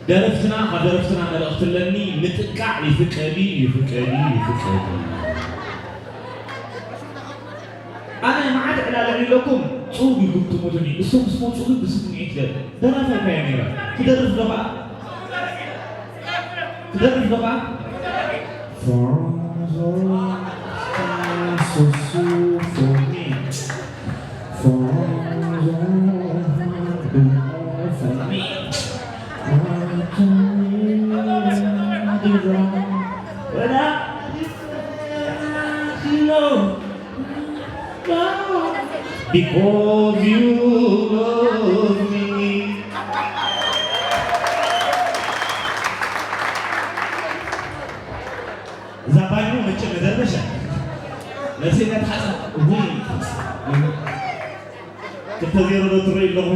ደረፍትና ካብ ደረፍትና መልእኽቲ ኣለኒ። ምጥቃዕ ይፍቀድ እዩ፣ ይፍቀድ እዩ፣ ይፍቀድ እዩ። ኣነ መዓት ዕላለ ኢለኩም ጽቡቕ ኢልኩም ትሞቱኒ። እሶም ምስ መጹ ግን ብስምዒት ደርፍ ደራፋይ እኳ እየ ነይረ። ክደርፍ ዶ ኸኣ? ክደርፍ ዶ ኸኣ? For me. What up? No. No. Because you love me. እዛ ባይኑ መቸም መደርበሻ ነፍሴ እናተሓጸ ወይ ክልተ ዜሮ ዶ ትርኢ ኣለኹ።